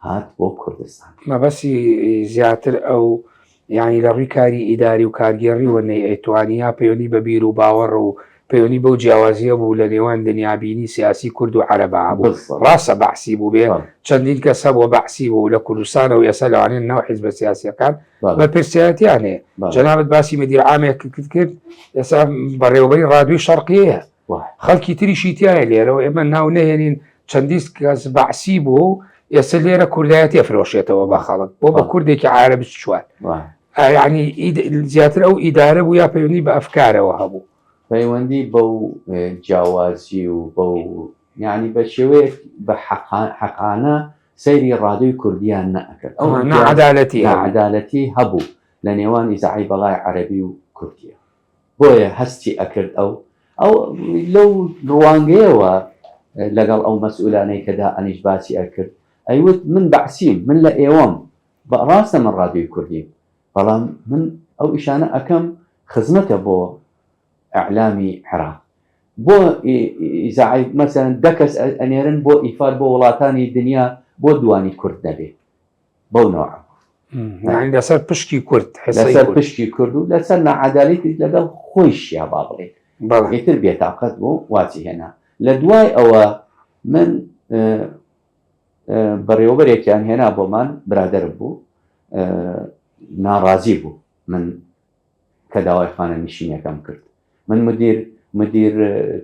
هات بۆ کوردستان. مەبەستی زیاتر ئەو یانی لە ڕووی کاری ئیداری و کارگێڕیوە نەیئەتوانی یا پەیوەندی بە بیر و باوەڕ و پەیوەندی بەو جیاوازییە بوو لە نێوان دنیابینی سیاسی کورد و عەرەبا هەبوو بالضبط. ڕاستە بەعسی بووبێ بەڵێ. چەندین کەس هەبووە بەعسی بوو لە کوردستانەوە ئێستا لەوانەیە ناو حیزبە سیاسییەکان بەڵێ. بەرپرسیارەتیان هەیە بەڵێ. جەنابت باسی مدیر عامێکت کرد ئێستا بەڕێوەبەری ڕادیۆی شەرقیەیە وایە. خەڵکی تریشی تیایە لێرەوە ئێمە ناو نەهێنین چەندیس کەس بەعسی بوو و ئێستا لێرە کوردایەتی ئەفرۆشێتەوە بە خەڵک بۆ بە بەڵێ. کوردێکی عارەب چوار وایە. یعنی زیاتر ئەو ئیدارە بوو یا پەیوەندی بە ئەفکارەوە هەبوو؟ پەیوەندی بەو جیاوازی و بەو یعنی بە شێوەیەک بە حەقانە سەیری ڕادیۆی کوردیان نەئەکرد ئەو ناعەدالەتی ناعەدالەتی هەبوو لە نێوان ئیزاعەی بەڵای عەرەبی و کوردیە بۆیە هەستی ئەکرد ئەو ئەو لەو ڕوانگەیەوە لەگەڵ ئەو مەسئولانەی کە دائەنیش باسی ئەکرد ئەیوت من بەعسیم من لە ئێوەم بە ڕاستە من ڕادیۆی کوردیم بەڵام من ئەو ئیشانە ئەکەم خزمەتە بۆ ئیعلامی عێراق بۆ ئیزاعەی مەسەلەن دە کەس ئەنێرن بۆ ئیفاد بۆ وڵاتانی دنیا بۆ دوانی کورد نەبێ بەو نەوعە یانی لەسەر پشکی کورد لەسەر پشکی کورد و لەسەر ناعەدالەتی لەگەڵ خۆیشیا با بڵێین ئیتر بێتاقەت بوو وازی هێنا لە دوای ئەوە من بەڕێوەبەرێکیان هێنا بۆمان برادەرم بوو ناڕازی بوو من کە داوای خانە نشینەکەم کرد من مدیر مدیر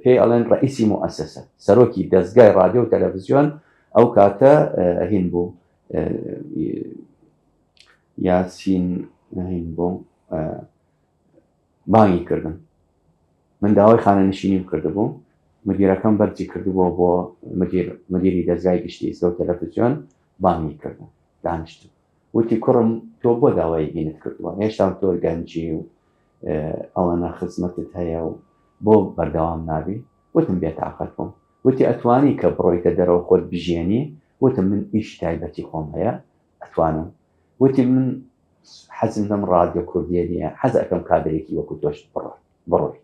پێی ئەڵێن ڕئیسی موئەسەسە سەرۆکی دەستگای ڕادیۆ و تەلەڤزیۆن ئەو کاتە هین بوو یاسین هین بوو. بانگی کردم. من داوای خانەنشینیم کردبوو، مدیرەکەم بەرزی کردبووە بۆ مدیر، مدیری دەزگای گشتی ئیسرە و تەلەفزیۆن، بانگی کردم. دانیشتم. وتی کوڕم تۆ بۆ داوای ئینت کردووە؟ هێشتا تۆ گەنجی و ئەوەنە خزمەتت هەیە و بۆ بەردەوام نابی؟ وتم بێتاقەت بووم. وتی ئەتوانی کە بڕۆیتە دەرەوە خۆت بژیێنی؟ وتم من ئیشی تایبەتی خۆم هەیە ئەتوانم. وتی من حەزم لەم ڕادیۆ کوردیە نییە، حەز ئەکەم کادرێکی وەکو تۆش بڕۆی.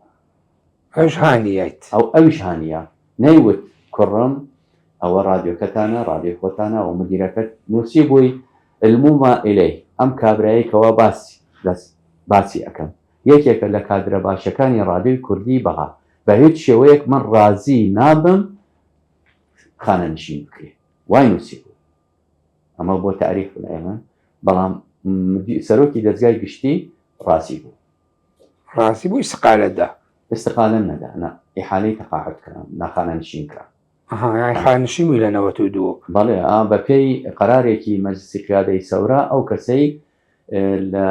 ئەویش هانییت. ئەو ئەویش هانییە. نەیوت کوڕم ئەوە ڕادیۆکەتانە، ڕادیۆی خۆتانە، ئەوە مدیرەکەت نووسیبووی الموما الیه، ئەم کابرایەی کەوا باسی باسی ئەکەم یەکێکە لە کادرە باشەکانی ڕادیۆی کوردی بەها، بە هیچ شێوەیەک من ڕازی نابم خانەنشین بکرێ. وای نووسیبوو. ئەمە بۆ تاریخ لای من بەڵام سەرۆکی دەزگای گشتی ڕازی بوو. ڕازی بوو ئیستقالەت دا؟ ئیستقالەم نەدا نا، ئیحالەی تەقاعود کرام، ناخانەنشین کرام. ئەها یانی خانەنشین بووی لە 92؟ بەڵێ، ئا بەپێی قەرارێکی مەجلسی قیادەی سەورە ئەو کەسەی لە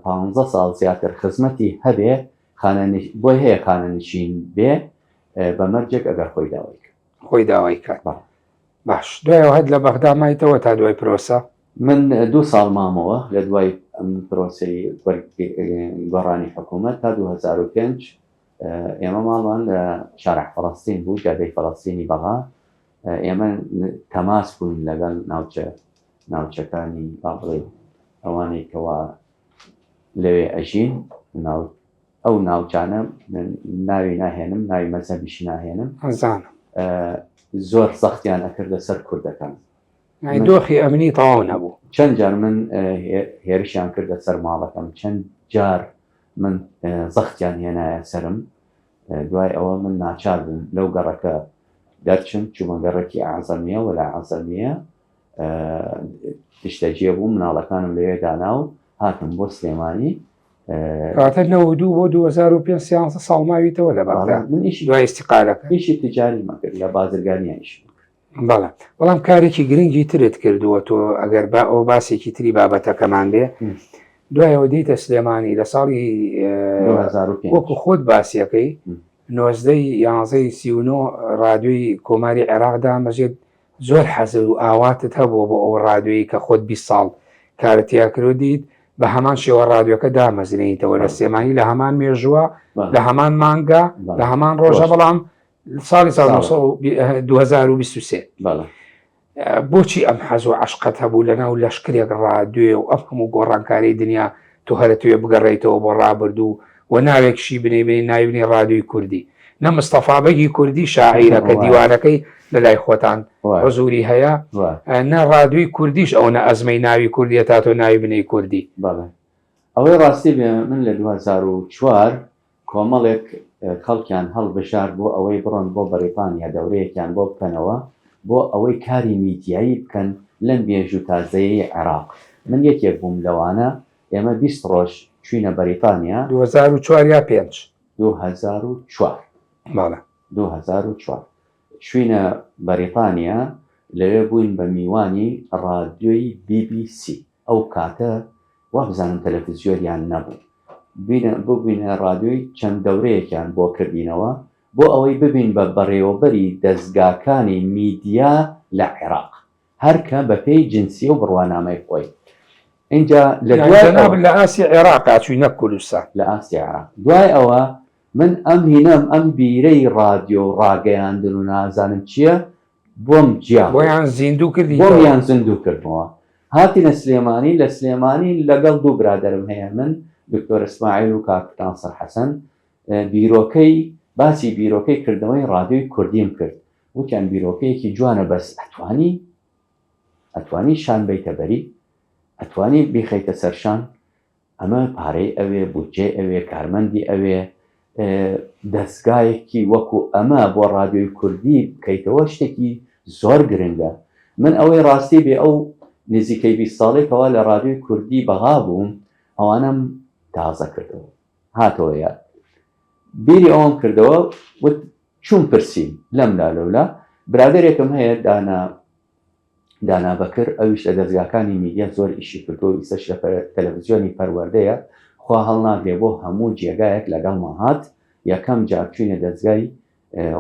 پانزە ساڵ زیاتر خزمەتی هەبێ خانەنش بۆی هەیە خانەنشین بێ بە مەرجێک ئەگەر خۆی داوای کرد. خۆی داوای کات. بەڵێ. باش دوای ئەوە هەر لە بەغدا مایتەوە تا دوای پرۆسە؟ من دوو ساڵ مامەوە لە دوای ئەم پرۆسەی گۆڕانی حکوومەت تا 2005 ئێمە ماڵمان لە شارع فەڵەستین بوو جادەی فەڵەستینی بەغا ئێمە تەماس بووین لەگەڵ ناوچە ناوچەکانی با بڵێ ئەوانەی کەوا لەوێ ئەژین ناو ئەو ناوچانە من ناوی ناهێنم ناوی مەزهەبیشی ناهێنم ئەزانم زۆر زەختیان ئەکردە سەر کوردەکان دۆخی ئەمنی تەواو نەبوو چەند جار من هێرشیان کردە سەر ماڵەکەم چەند جار من زەختیان هێنایە سەرم دوای ئەوە من ناچار بووم لەو گەڕەکە دەرچم چوومە گەڕەکی ئازەمیە وەلا ئازەمیە نیشتەجێ بووم مناڵەکانم لەوێ دانا و هاتم بۆ سلێمانی کاتە 92 بۆ 2005 سیانزە ساڵ ماویتەوە لە بەغدا من ئیشی دوای ئیستیقالەکە ئیشی تجاریمان کرد لە بازرگانیان ئیش بەڵێ بەڵام کارێکی گرنگی ترت کردووە تۆ ئەگەر با ئەو باسێکی تری بابەتەکەمان بێ دوایەوە دیتە سلێمانی لە ساڵی وەکو خۆت باسیەکەی نۆزدەی یانزەی 39 رادیۆی کۆماری عێراق دامەزێت زۆر حەز و ئاواتت هەبووە بۆ ئەو ڕادیۆیەی کە خۆت 20 ساڵ کارت تیا کردو دیت بە هەمان شێوە ڕادیۆکە دامەزرێنیتەوە لە سلێمانی لە هەمان مێژووە لە هەمان مانگە لە هەمان ڕۆژە بەڵام ساڵی ساڵ 2023 بۆچی ئەم حەز و عشقەت هەبوو لە ناو لەشکرێک ڕادوێ و ئەم هەموو گۆڕانکاری دنیا تۆ هەرەتوێ بگەڕێیتەوە بۆ ڕابردوو و ناوێکشی بنێی بنێی ناوی بنێی ڕادیۆی کوردی نە مستەفا بەگی کوردی شاعیرە کە دیوانەکەی لە لای خۆتان حزوری هەیە نە ڕادیۆی کوردیش ئەو نە ئەزمەی ناوی کوردیە تا تۆ ناوی بنێی کوردی. بەڵێ ئەوەی ڕاستی بێ من لە 2004 کۆمەڵێک خەڵکیان هەڵبژارد بۆ ئەوەی بڕۆن بۆ بەریتانیا دەورەیەکیان بۆ بکەنەوە بۆ ئەوەی کاری میدیایی بکەن لەم مێژوو تازەیەی عێراق من یەکێک بووم لەوانە ئێمە 20 ڕۆژ چوینە بەریتانیا. 2004 یا پێنج؟ 2004. بەڵێ. 2004 چوینە بەریتانیا لەوێ بووین بە میوانی ڕادیۆی بی بی سی ئەو کاتە وابزانم تەلەفزیۆریان نەبوو بینە ببینە ڕادیۆی چەند دەورەیەکیان بۆ کردینەوە بۆ ئەوەی ببین بە بەڕێوەبەری دەزگاکانی میدیا لە عێراق هەرکە بەپێی جنسیە و بڕوانامەی خۆی ئینجا لە دوای جەنابت لە ئاستی عێراقا چووی نەک کوردستان. لە ئاستی عێراق دوای ئەوە من ئەم هینەم ئەم بیرەی ڕادیۆ و ڕاگەیاندن و نازانم چییە بۆم جیا بوو. بۆیان زیندوو کردیتەوە. بۆمیان زیندوو کردمەوە. هاتینە سلێمانی، لە سلێمانی لەگەڵ دوو برادەرم هەیە من، دکتۆر ئیسماعیل و کاک ناسر حەسەن، بیرۆکەی باسی بیرۆکەی کردنەوەی ڕادیۆی کوردیم کرد. وتیان بیرۆکەیەکی جوانە بەس ئەتوانی ئەتوانی شان بەیتە بەری؟ ئەتوانی بیخەیتە سەر شان؟ ئەمە پارەی ئەوێ، بودجەی ئەوێ، کارمەندی ئەوێ، دەزگایەکی وەکو ئەمە بۆ ڕادیۆی کوردی بکەیتەوە شتێکی زۆر گرنگە. من ئەوەی ڕاستی بێ ئەو نزیکەی 20 ساڵەی کەوا لە ڕادیۆی کوردی بەغا بووم ئەوانەم تازە کردەوە هاتەوە یاد بیری ئەوەم کردەوە وت چووم پرسیم لەملا لەولا برادەرێکم هەیە دانا دانا بەکر ئەویش لە دەزگاکانی میدیا زۆر ئیشی کردووە و ئیستەش لە تەلەفزیۆنی پەروەردەیە. خوا هەڵناگرێ بۆ هەموو جێگایەک لەگەڵمان هات، یەکەم جار چووینە دەزگای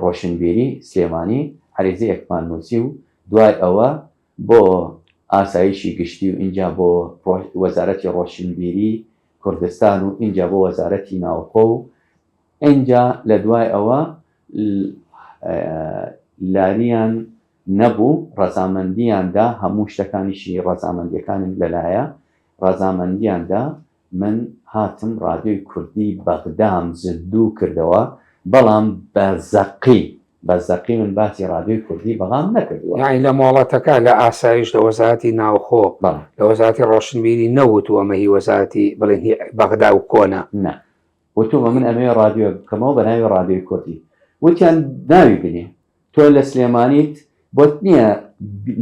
ڕۆشنبیری سلێمانی عەریزەیەکمان نووسی و دوای ئەوە بۆ ئاسایشی گشتی و ئینجا بۆ وەزارەتی ڕۆشنبیری کوردستان و ئینجا بۆ وەزارەتی ناوخۆ و ئینجا لە دوای ئەوە لاریان نەبوو ڕەزامەندیان دا هەموو شتەکانیشی ڕەزامەندیەکانم لەلایە ڕەزامەندیان دا من هاتم ڕادیۆی کوردی بەغدام زیندوو کردەوە بەڵام بە زەقی بە زەقی من باسی ڕادیۆی کوردی بەغام نەکردووە. یانی لە مۆڵەتەکە لە ئاسایش لە وەزارەتی ناوخۆ بەڵێ. لە وەزارەتی ڕۆشنبیری نەوتووە ئەمە هی وەزارەتی بڵێن هی بەغدا و کۆنە؟ نا وتومە من ئەمەوێ ڕادیۆیەک بکەمەوە بە ناوی ڕادیۆی کوردی وتیان ناوی بنێ تۆ لە سلێمانیت بۆت نییە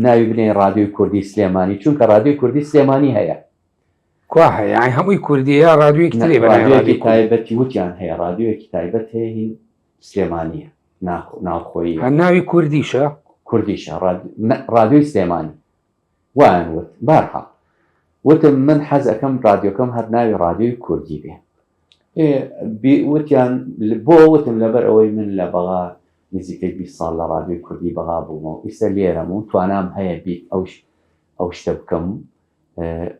ناوی بنێی ڕادیۆی کوردی سلێمانی چونکە ڕادیۆی کوردی سلێمانی هەیە. کوا هەیە یانی هەمووی کوردیە یا ڕادیۆیەکی تری بە ناوی ڕادیۆیەکی تایبەتی وتیان هەیە ڕادیۆیەکی تایبەت هەیە هی سلێمانیە ناوخۆیی هەر ناوی کوردیشە؟ کوردیشە ڕادیۆی سلێمانی وایان وت بارحاڵ وتم من حەز ئەکەم ڕادیۆکەم هەر ناوی ڕادیۆی کوردی بێ وتیان بۆ وتم لەبەر ئەوەی من لە بەغا نزیکەی 20 ساڵ لە ڕادیۆی کوردی بەغا بوومەوە ئیستا لێرەم و توانام هەیە بیت ئەو ئەو شتە بکەم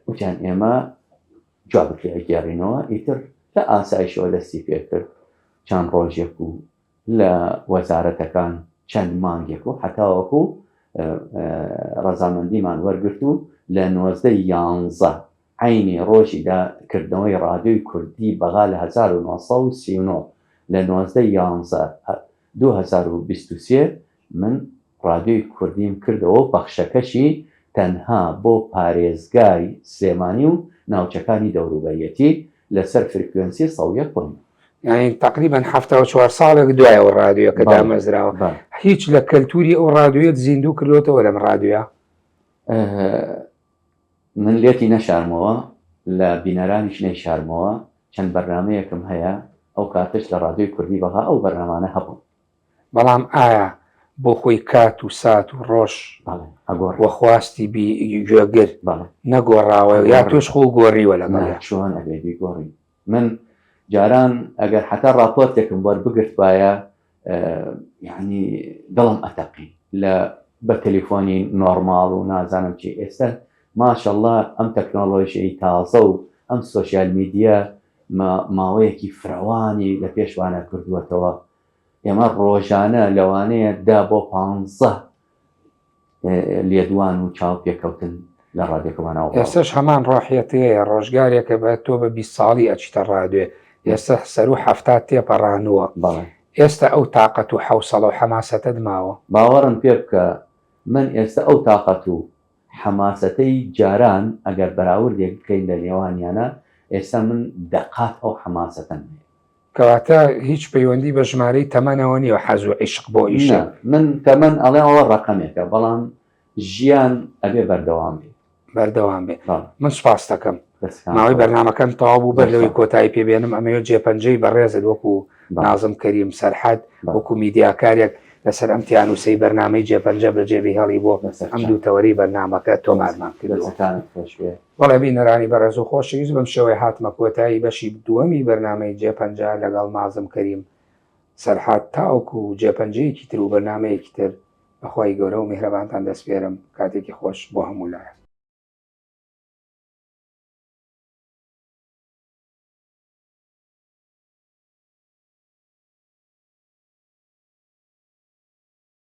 وتیان ئێمە جوابت لێ ئەگێڕینەوە ئیتر لە ئاسایشەوە دەستی پێکرد چەند ڕۆژێک و لە وەزارەتەکان چەند مانگێک و هەتاوەکو ڕەزامەندیمان وەرگرت و لە 19 یانزە عەینی ڕۆژی دا کردنەوەی ڕادیۆی کوردی بەغا لە 1939 لە 19 یانزە 2023 من ڕادیۆی کوردیم کردەوە و پەخشەکەشی تەنها بۆ پارێزگای سلێمانی و ناوچەکانی دەوروبەریەتی لەسەر فرکوێنسی 101 point. یانی تەقریبەن 74 ساڵێک دوای ئەو ڕادیۆیە کە دامەزراوە هیچ لە کەلتوری ئەو ڕادیۆیەت زیندوو کردوێتەوە لەم ڕادیۆیە؟ من لێتی نەشارمەوە لە بینەرانیش نەیشارمەوە چەند بەرنامەیەکم هەیە ئەو کاتەش لە ڕادیۆی کوردی بەغا ئەو بەرنامانە هەبوون. بەڵام ئایا بۆ خۆی کات و سات و ڕۆژ و خواستی بی گوێگر نەگۆڕاوە یا تۆش خۆو گۆڕیوە لەگەڵیا؟ چۆن ئەبێ بیگۆڕین؟ من جاران ئەگەر حەتا ڕاپۆرتێکم وەربگرتبایە یعنی دڵم ئەتەقی لە بە تەلیفۆنی نۆرماڵ و نازانم چی ئێستا ماشەڵڵا ئەم تەکنۆلۆژیی تازە و ئەم سۆشیال میدیا ماوەیەکی فرەوانی لە پێشوانە کردووەتەوە ئێمە ڕۆژانە لەوانەیە دە بۆ پانزە لێدوان و چاوپێکەوتن لە ڕادیۆکەمانەوە بڵاو. ئێستەش هەمان ڕۆحیەتەیە، ڕۆژگارێکە بە تۆ بە 20 ساڵی ئەچیتە ڕادیۆ، ئێستە سەروو حەفتات تێپەڕانووە، بەڵێ. ئێستە ئەو تاقەت و حەوسەڵە و حەماسەتەت ماوە؟ باوەڕم پێ بکە من ئێستە ئەو تاقەت و حەماسەتەی جاران ئەگەر بەراوردێک بکەین لە نێوانیانا، ئێستا من دەقات ئەو حەماسەتەم هەیە. کەواتە هیچ پەیوەندی بە ژمارەی تەمەنەوە نییە حەز و عیشق بۆ ئیشێک. نا من تەمەن ئەڵێم ئەوە ڕەقەمێکە بەڵام ژیان ئەبێ بەردەوام بێ. بەردەوام بێ. بەڵێ. من سوپاست دەکەم. دەستەکانت ماوەی خۆش. بەرنامەکەم تەواو بوو بەر زۆر لەوەی سوپاس. کۆتایی پێ بێنم ئەمەوێت جێپەنجەی بەڕێزت وەکو بەڵێ. نازم کەریم سەرحەد بەڵێ. وەکو میدیاکارێک لەسەر ئەم تیانووسەی بەرنامەی جێپەنجە بەجێ بهێڵی بۆ بەسەر ئەم چاو. دوو تەوەرەی بەرنامەکە تۆمارمان کردووە. دەستەکانت خۆش بێ. بەڵێ بینەرانی بەڕێز و خۆشەویست بەم شێوەیە هاتمە کۆتایی بەشی دووەمی بەرنامەی جێپەنجە لەگەڵ نازم کەریم سەرحەد تاوەکو جێپەنجەیەکی تر و بەرنامەیەکی تر بەخوای گەورە و میهرەبانتان دەسپێرم کاتێکی خۆش بۆ هەموو لایەک.